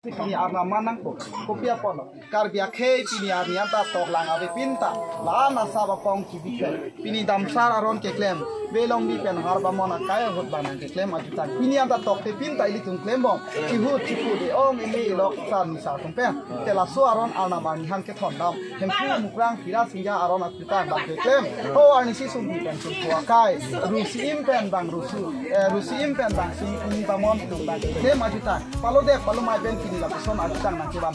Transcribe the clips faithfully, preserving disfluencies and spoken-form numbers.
Pini arnam man nangpo. Kopi apotlo? Karbi akhei pini arni anta toklang avepin ta la-an asap apong chibi kre. Pini damsar aron keklem, Velongri pen Harbamon akai ahut bang nangkeklem ajutang pini anta toktepin ta ilitum klembom. Chihut chipu de-ong eme ilok san misa atum pen. Te laso aron arnam arni han kethondam. Hemphu Mukrang Pira Singja aron ajutang bang keklem. Ho arnisi sumbi pen sumpu akai, Rusi-im pen bang Rusu, eh, Rusi-im pen bang Sing-, Singbamon atum bang keklem ajutang. Palo dek palo mai pen pini lapuson ajutang nangkevan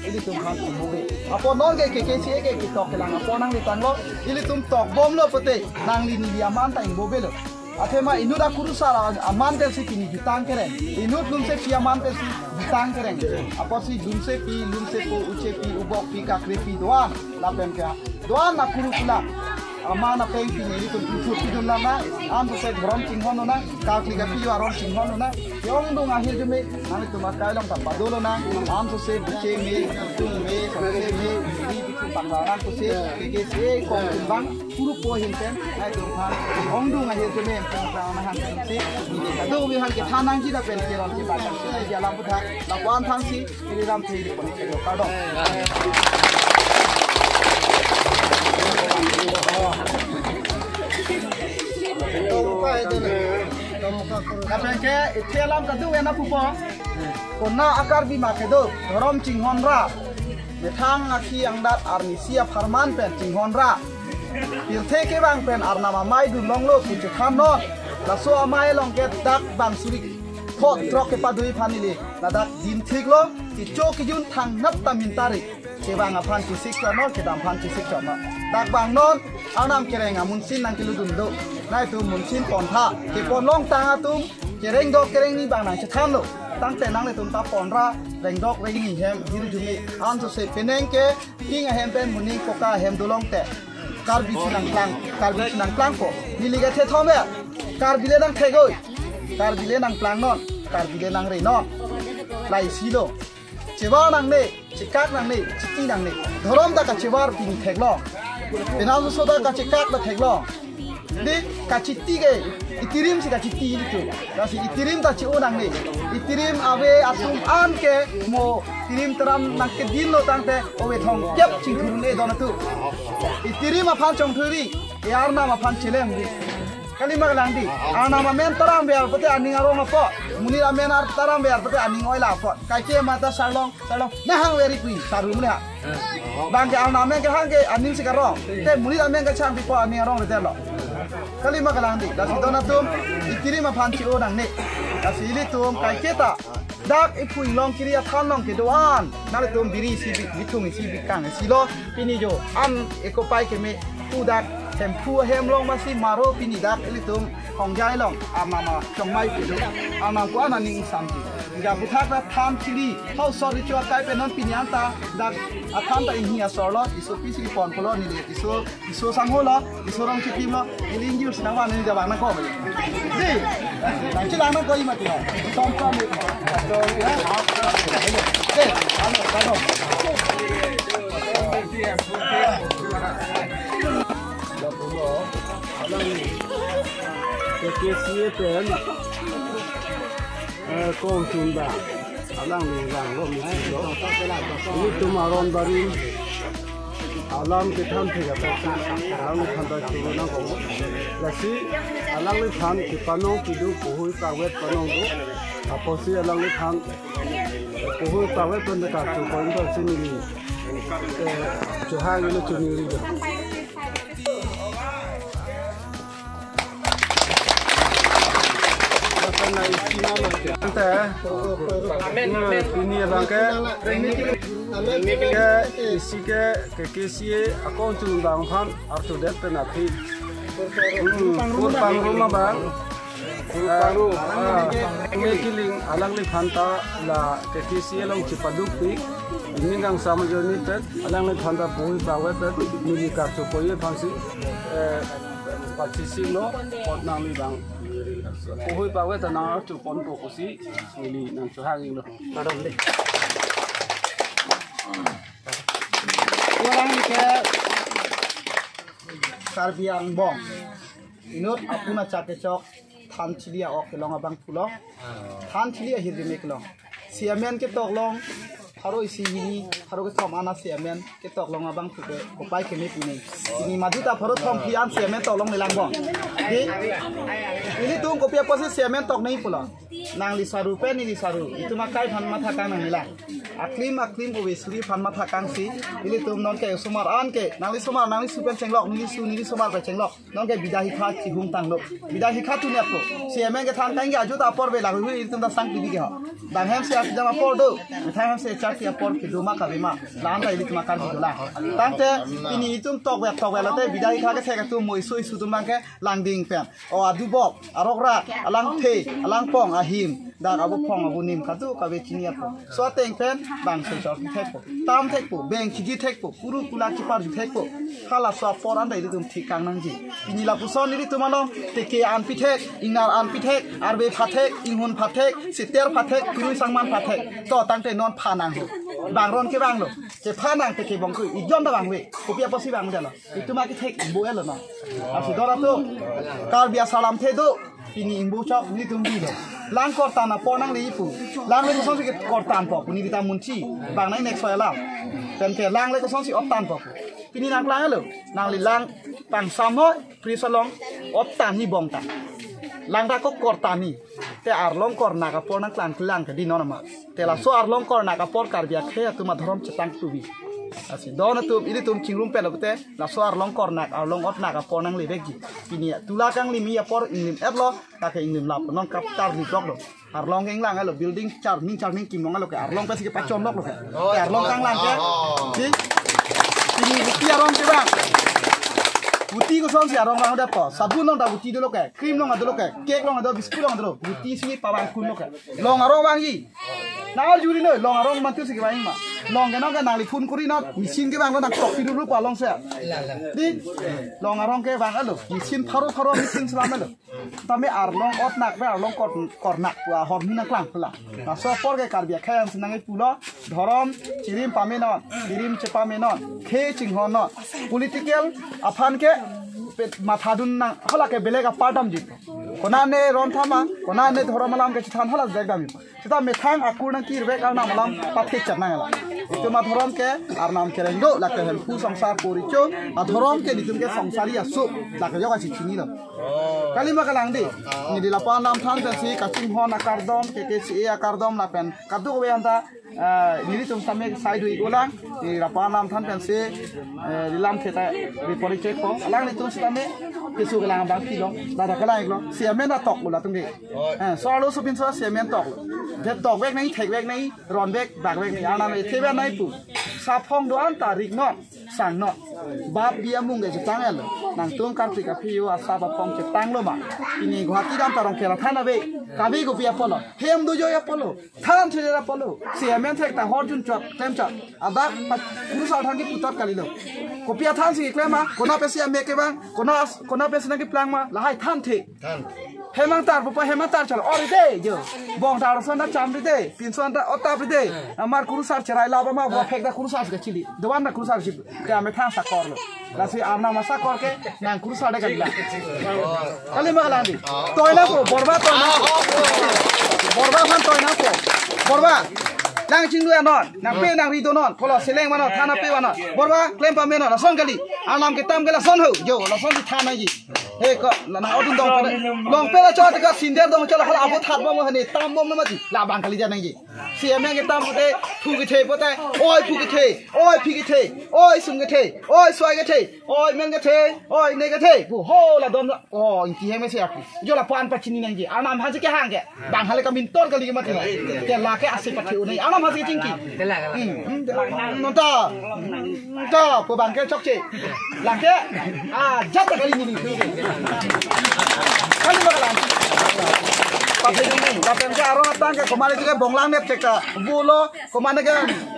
ilitum aphan ingbobe. Apot non ke K K C A ke ketok kelang apot nangli tanglo, ilitum tokbomlo pute nangli neli aman ta ingbobelo. Athema inut akurusar a-, aman pensi pini jutang kereng. Inut lunsepi aman pensi jutang kereng. Apotsi lunsepi, lunsepo, uchepi, ubokpi, kakrepi, doan. Lapen ke doan akuru kula. Aman apeng pini ilitum pithur pidun lana. An pusek borom chinghon lana. Kakli kapi aron chinghon lana. Ke-ongdung ahirjume nanglitum akai along ta pado lana. An sose buche me, tung me, sose me, ini bichun pangrangan sose, K K C A kong tumbang. Puru po hin pen, ai tum aphan, ongdung ahirjume, tum aphan han si, adu mi han kethan nangji lapen keron kebakam si, dia lam puthak, lapuan thansi, ini ram thei di pon ke kardom. Lapen ke, ithe alam kadu ena pupo, kona akar bi ma kedo, dhorom chinghon ra, methang akhi angdat arnisi apharman pen chinghon ra. Pirthe kevang pen arnam amei dun longlo pu chethan non. Laso amei along ke dak bang suri thot throk kepadui aphan ili ladak din thiklo, kecho kejun thangnat ta min tari. Kevang aphan chesik chot non, kedam aphan chesik chot non. Dak bang non arnam kereng amunsin nangkeludun do. Nangtum munsin pon tha, kepon longtang atum kereng dok kereng ni bang nangchethanlo. Tangte nanglitum ta pon ra, reng dok reng ni hem hirjume. An sose penang ke King ahem pen muning koka ahem dolong te. Karbi chinangplang, Karbi chinangplangpo. Neli ke the thom ya. Karbi le nangthek oi. Karbi le nangplang non, Karbi le nangre non. Laisilo. Chevar nangne, chekak nangne, chiti nangne. Dhorom ta kachevar pini theklong. Penang soda kachekak ta theklong. Di kachiti ke, itirim si kachiti ilitum. Lasi itirim ta chi-o nangne. Itirim ave atum an ke mo itirim teram nangkedinlo tangte ove thongkep chingthur un-e don atum. Itirim aphan chongthuri, e arnam aphan chelem di. Kalima kalang di. Arnam amen taram ver pute aning arong apot. Monit amen ar taram ver pute aning oila apot. Kaike mata sarlong Sarlong, nahang veri kui, saru mene ha. Bang ke arnam ke hang ke aning si karong. Te monit amen kachang pipo aning arong rete lo. Kalima kalang di, lasi don atum, itirim aphan chi-o nangne. Lasi ilitum, kaiketa. Dak iphu inglong kiri athan long kedoan. Nangtum biri isi bi, bithung isi bi kang isi lo. Pini jo, an eko pai keme, pu dak, hemphu hem long masi maro pini dak, ilitum, hongjai long, arnam a, chongmai kedo. Arnam ko an aning isamti. Ga puthak ra than chili, hau sor richo akai pen non pini anta, dak athan ta inhi asor lo, iso pisi pon polo neli, iso, iso sangho lo, iso rong chitim lo, neli injur sinang wan neli jabang nangko. Di, nang chilang nangko ima tilo. Som som ni. Di, ano, ano. Lapulo, alang K K C A pen, eh, kong chunda, alang ni lang lo mi lo. Ilitum aron barim, alam kethan thek atak, alangliphan ta churu nangkok. Lasi, alangliphan kepanong kedo puhui pavek panong do, apotsi alangliphan puhui pavek pen ta kartu point apotsi neli, eh, chohang ilo chuningri do. Ante, amen, amen. Pini abang ke, ke isi ke, K K C A akong chundang aphan, artu det pen aphi. Hmm, kurpang ruma bang. Kurpang ru. Ah, ah, me kiling alangliphan ta la K K C A along chipaduk pi. Ini kang sama joni pet, alangliphan ta puhui pavek pet, neli kartu koye aphansi, eh, pachisi lo, pot nangli bang. Puhui pavek ta nang artu ponpo pusi, neli nangchohang lo. Padam deh. Orang ke Karbi angbong. Inut apuna chak kechok than chili a-ok kelong abang pulo. Than chili ahirjume kelong. Si amen ketok long, pharo isi hini, pharo kethom ana si amen ketok long abang puke, kopai keme pine. Ini madu ta pharo thom phi an si amen tok longle lang bong. Di, ilitum kopi apotsi si amen tok nangji pulo. Nangli saru pen neli saru. Itum akai aphan matha kang nangli lang. Aklim aklim kove suri aphan matha kang si. Ilitum nonke osomar an ke. Nangli osomar nangli su pen chenglok, neli su neli osomar pen chenglok. Nonke bida hikha chihung tanglo. Bida hikha tun-et po. Si amen kethan kang ke ajut apor be lahui hui ilitum ta sang T V ke ho. Bang hem si asijam apor do. Methang hem si char ti apor kedo ma kave ma. La-an ta ilitum akar kedo la. Tangte pini itum tokvet tokvet lote bida hikha kethek atum mo isu isu atum bang ke langding pen. O adubok, arokrak, alangthe, alangpong, ahim, dak abuphong, abunim, kadu kave chini apot. So ateng pen, bang soi sor thek po. Tam thek po, beng chiji thek po, kuru kula chipar ju thek po. Halaso apor an ta ilitum thik kang nangji. Pini lapuson ilitum along, teke an pithek, ingnar an pithek, arve phathek, inghun phathek, siter phathek, kirui sangman phathek. To tangte non pha nang ho. Bang ron ke bang lo. Che pha nang teke bong kui, ijon ta bang ve. Kopi apotsi bang dalo. Itum akithek bo elo na. Asi dora tu. Karbi asalam the do. Pini ingbu chok nelitum bilo. Lang kortan apor nangli pu. Lang le kosonsi kortan po. Pini kita munchi. Bang nai next soya lang. Pen ke lang le kosonsi optan po. Pini nangklang lo. Nangli lang pangsam noi. Pri salong optan ni bong ta. Lang ta ko kortan ni. Te arlong kornak apor nangklang klang ke di non ama. Te laso arlong kornak apor Karbi akhei atum adhorom chetang tubi. Asi don atum ilitum chingrum pelo te laso arlong kornak arlong otnak apor nanglevekji. Pini tula kanglimi apor inglim etlo, kake inglim lap nong kap tar ni dok lo. Arlong ke inglang elo building charning charning kim long elo ke arlong pensi kepachon lok lo ke. Te arlong kanglang ke. Di pini buti arong ke bang. Buti kosonsi arong bang udah po. Sabun long ta buti dolo ke, cream long dolo ke, cake long dolo, biscuit long dolo. Buti si pabang kun lo ke. Long arong bang i. Na juri lo, long arong mantu si kebang ma. Long ke nong ke nangli phone kuri non, machine ke bang lo nang tok piru rupa long se. Di, long arong ke bang alo, machine pharo pharo machine selam alo. Tame arlong otnak pe arlong kor-, kornak pu ahor ni nangklang pula. Laso apor ke Karbi akhei an si nangkepulo, dhorom chirim pame non, chirim chepame non, khei chinghon non. Political aphan ke pe-, mathadun nang, hala ke belek apar damji. Konane ron thama, konane dhorom alam kechethan hala jek damji. Seta methang akur nangkirvek arnam alam pathek chat nang la. Itum adhorom ke arnam kereng do, lake Hemphu songsar poricho, adhorom ke nitum ke songsari aso, lake jok asi chinilo. Kalima kalang di, neli lapu arnam than pensi kachinghon akardom, K K C A akardom lapen kadokave anta, ah, nelitum same sai dui golang, neli lapu arnam than pensi, eh, lilam theta report check po, alanglitum sitame, kesu kalang abang pilong, dada kalang iklo, si amen atok lo latum ke. Eh, so arlo sopinso si amen toklo. Je tokvek nai, thekvek nai, ronvek, bakvek nai, arnam ethevek nai pu. Saphong do-an ta rik non, sang non. Bap bi amung ke chetang elo. Nangtum kartik aphi yo asap aphong chetang lo ma. Pini Guwahati dam ta Rongkhela than ave. Kave kopi apotlo. Hem do joi apotlo. Than thele apotlo. Si amen thek ta hor jun chot, tem chot. Adak pa kurusar than ke putot kalilo. Kopi athan si klem ma. Kona pensi amek ke bang. Kona as-, kona pensi nangkeplang ma. Lahai than the. Hemang tar pupa hemang tar chal ori de jo. Bong tar son na cham ri de. Pin son ta otap ri de. Amar kurusar cherai laba ma bo phek da kurusar ke chili. Doan na kurusar chili. Ke ame thang sakor lo. Lasi arnam asakor ke nang kurusar de kalila. Kalima kalang di. Toy na ko, borba toy na ko. Borba phan toy na ko. Borba. Lang chinglu anon. Nang pe nang ri do non. Kolo seleng mano, thana pe mano. Borba, klem pame non. Lason kali. Arnam ketam ke lason ho. Jo, lason di thana ji. He ko, la na odun dong pele. Long pele chot ka sinder dong chot la hala abo that bom hani tam bom na mati. La bang kali janang ji. Si amen ketam pote, phu kethe pote, oi phu kethe, oi phi kethe, oi sum kethe, oi suai kethe, oi men kethe, oi ne kethe. Pu ho la don. Oh, inti hem se aku. Jo lapu-an pachini nangji. Arnam hasi kehang ke. Bang hale kamintor kali ke mati. Ke lake asi pathe unai. Arnam hasi chingki. Hmm, hmm, nonta. Nonta, pu bang ke chokche. Lake. Ah, jat kali ni. Kali bakalan. Pathe unai. Lapen ke arong atang ke komane ke bonglang net cheka. Bulo, komane ke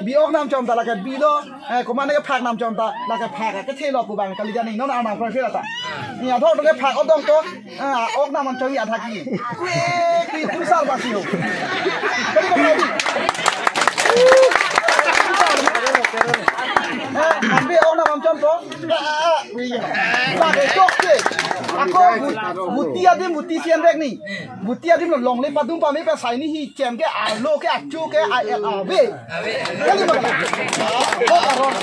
bi-ok nam chom ta lake bilo. Eh, komane ke phak nam chom ta, lake phak ke thelo pu bang kali jani non arnam kra phela ta. Ni adhok ke phak odong to, eh, ok nam chom ya thaki. Kue, kue, kurusar basi ho. Kali ko kali. Eh, ambe ok nam chom to. Ah, ah, ah. Iya. Lake chok ke. Ako Buti adim buti sian rek ni. Buti adim lo longle padum pame pen saini hi chem ke alo ke achu ke a el a be. Kali ma kali. Ahok aron.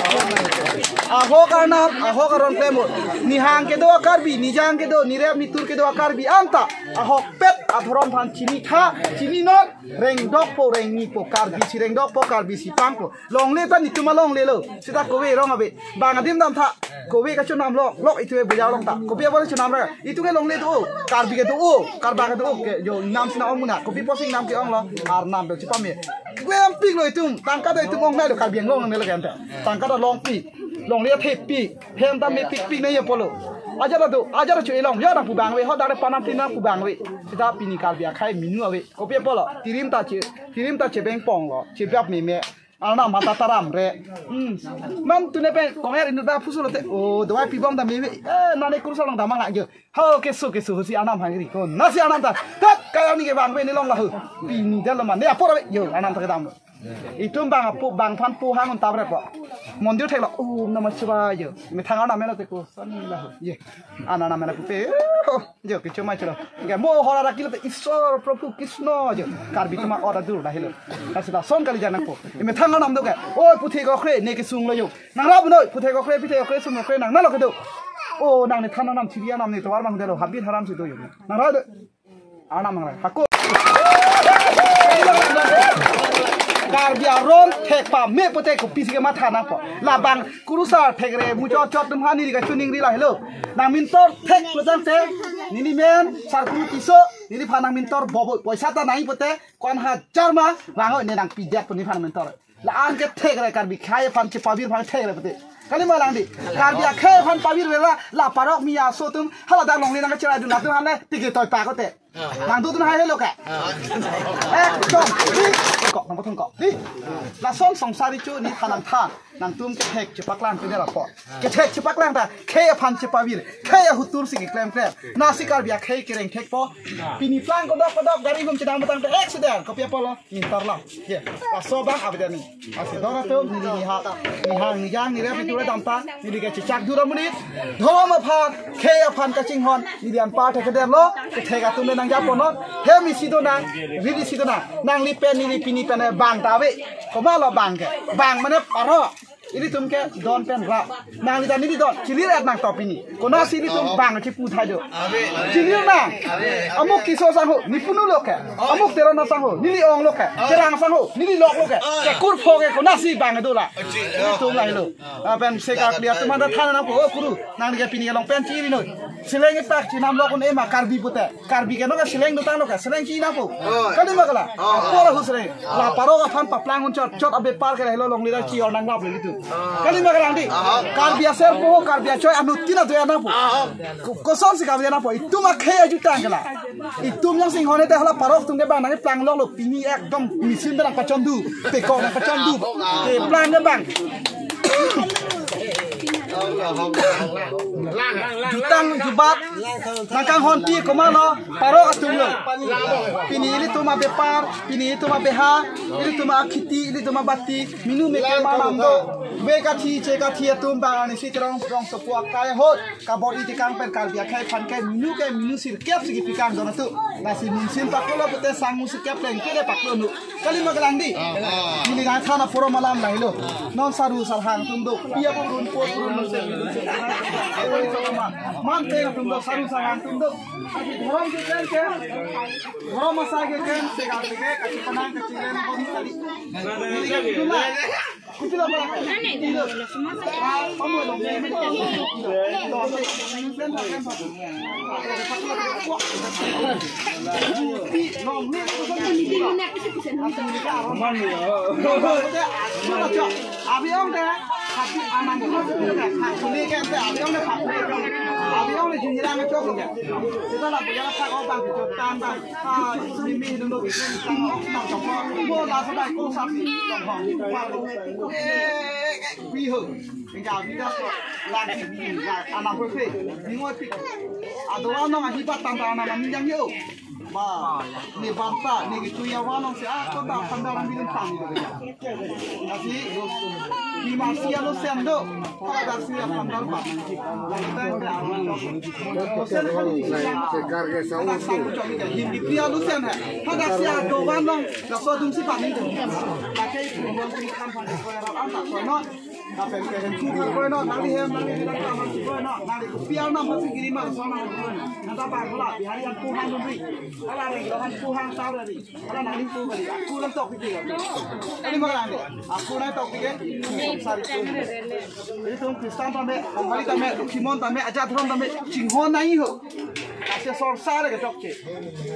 Ahok arnam, ahok aron klem o. Nihang kedo a Karbi, nijang kedo, nirep nitur kedo a Karbi anta. Ahokpet adhorom aphan chini tha, chini non, rengdokpo, rengnipo, Karbi si rengdokpo, Karbi si pangpo. Longle ta netum alongle lo. Seta kove rong ave. Bang adim damtha. Kove kachonam lo, lok itu e boya long ta. Kopi apot chonam ra. Itu ke longle do. Karbi ke do. Karbak ke do. Ke jo nam sina ong muna. Kopi apotsi nam ke-ong lo. Arnam do chipame. Kevang pik lo itum. Tangka ta itum ong nai lo, Karbi Anglong nang lo kanta. Tangka ta longpik. Longle thepik. Hem ta mepikpik nai apotlo. Ajat do. Ajat chu ilong. Ya nangpu abang ave. Ho dare panam tin nangpu abang ave. Seta pini Karbi akhei minu ave. Kopi apotlo. Tirim ta che. Tirim ta chebeng pong lo. Chebap meme. Arnam mata taram re. Hmm. Man tune pen konger inut ba pusu lote. Oh, dawai pibom dam meme. Eh, nane kursa long damang lak jo. Ho keso keso si arnam hangri. Konasi arnam ta. Tat kaya ni kevang ave ne long lahu. Pini dalo man. Ne apor ave. Jo, arnam ta kedam. Itum bang apu, bang aphan pu hang un tabre po. Mondir thek lo. Om Namah Shivaya jo. Methang arnam mena te ko. Sani lahu. Ye. Arnam mena pupe. Oh, jo, kechomai chelo. Ke mo hora rakil te Isor Prabhu Krishna jo. Karbi atum order dur dah helo. Kasi lason kali janang po. Methang arnam do ke. Oi, puthe kokre, ne kesung lo jo. Nang rap noi, puthe kokre, pithe kokre, sung kokre, nang nalo kedo. Oh, nang ne than arnam chiri arnam ne tovar mang delo, habit haram si do jo. Nang rap do. Arnam nang rap. Hako. Karbi aron thek pame pute kopisi kematha nangpo. Labang kurusar thek re muchot chot atum ha neli kachiningri lahelo. Nang mintor thek pejang te. Neli men Sarku Tisso, neliphan nang mintor bobo poisa ta nangji pute. Ko-an hajar ma vang oi, ne nangpidet pu neliphan mintor. La-an ke thek re, Karbi akhei aphan chepavir aphan thek re pute. Kali ma lang di. Karbi akhei aphan pavir vela la parok mi aso atum hala dak longle nang kachera dun atum hane tiki toi pa kote. Nang dudun hai helo ke. Ekdom. Kok nang pathum kok. Di. Lason songsari chu neliphan nangthan. Nangtum kethek chepaklang pide lapo. Kethek chepaklang ta khei aphan chepavir. Khei ahutur si keklem klem. Nasi Karbi akhei kereng thekpo. Pini plang kodok kodok gari hum chedam tang te accident. Kopi apotlo? Mintor lo. Ye. Laso abang avedetni. Lasi don atum neli niha, nihang nijang nirep nitur damta, neli ke chechak dura monit. Dhorom aphan, khei aphan kachinghon, neli anparta kedetlo, kethek atum le nangjapo non. Hem isi do nang, rit isi do nang. Nangli pen neli pini pen bang ta ave. Komatlo bang ke? Bang mane parok. Ilitum ke don pen rap. Nangli ta neli don, chili ret nang to pini. Konasi ilitum bang chipu tha jo. Chili nang. Amuk Tisso asangho, ne punu lo ke. Amuk Teron asangho, neli ong lo ke. Terang asangho, neli lok lo ke. Ke kurpho ke konasi bang do la. Ilitum lahelo. Lapen seka klia atum anta than nangpo, oh, kuru. Nangli ke pini ke long pen chiri noi. Seleng ipak chinam lo kun ema Karbi pute. Karbi ke no ke seleng dotang lo ke, seleng chinam po. Oh. Kali ma kala? Oh. Apor ahu seleng. La parok aphan paplang un chot, chot abepar ke helo longle ra chi or nang lap le gitu. Oh. Kali ma kala di? Oh. Karbi aser po, Karbi achoi anut tina do ya nang po. Oh. Ko-, kosonsi Karbi nang po. Itum akhei ajutang kala. Itum yang sing hone te hala parok atum ke bang nang plang lo lo pini ekdom machine nang pachondu. Pekok nang pachondu. Ke plang ke bang. Jutang jubat nangkanghon pi komatlo parok atum lo. Pini ilitum abepar, pini ilitum abeha, ilitum akhiti, ilitum abati, minu meke manam do. Ve kathi che kathi atum bang ani si terong rong sopu akai hot. Kabor-i tekang pen Karbi akhei aphan ke minu ke minu sirkep si kepikang don atum. Lasi mungsin paklo pute sang mu sirkep leng kele paklo nu. Kali ma kala di? Ah, ah. Neli nangthan apurom alam lahelo. Non saru sarhang atum do. Pia purun po purun lo se. Man te atum do saru sarhang atum do. Dhorom ke ken ke. Dhorom asai ke ken. Seka seke kachipanang kachilen bom kali. Neli ke atum la. Kupila ba? Abi ong te, abi anam tu, abi ong te, abi ong te, abi ong te, jujira me chok ya. Kita la punya la phak obang, chok tan bang. Ah, simi dulu. Mo la sa dai ko sa si. Eh, eh, eh, pi ho. Engka kita so lang si, lang anam pe pe. Bingoi pi. Ado anong ahi bat tanda anam anjang yo. Ba, ne banta, ne gitu ya wanong si, ah, kota tanda orang bilang tang gitu ya. Asi, Himasi alo sen do. Hadak si aphan dal pa. Langtai pe alo. Sen kali. Hadak sa chom ke Himasi alo sen hai. Hadak si adovan long. Laso adung si paning do. Pakai pun yang kri kan paning ko era anta ko no. Kapen ke hem tu ko no. Nangli hem, nangli hem, nangli hem ko no. Nangli ko pian nam pasi kiri ma so na ko no. Nanta pa ko la. Bihari an tu han dun ri. Ala re, han tu han ta re ri. Ala nangli tu kali, aku lang tok pikir. Kali makan ni. Aku lang tok pikir. Sari tu. Itum Kristan tame, Bengali tame, Simon tame, ajat dhorom tame, chinghon nangji ho. Ase sor sar ke chokche.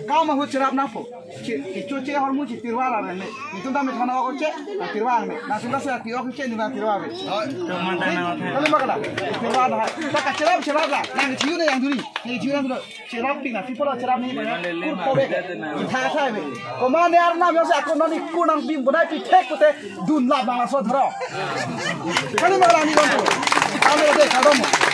Kam ahut cherap nangpo. Che, kicho che hormu che tirwa ra ne. Itum tame thana ko che, na tirwa ne. Na sunda se tirwa che, ni na tirwa ne. Kali makan. Tirwa na. Ta kacherap cherap la. Nang chiu ne yang duri. Ni chiu nang duri. Cherap ping na, people cherap ni ba. Kur ko be. Tha tha be. Komat ne arnam yose ako nani kur nang bim bonai pi thek pute dun lap nang so dhoro. Kali makan ni kon. Kami de kadom.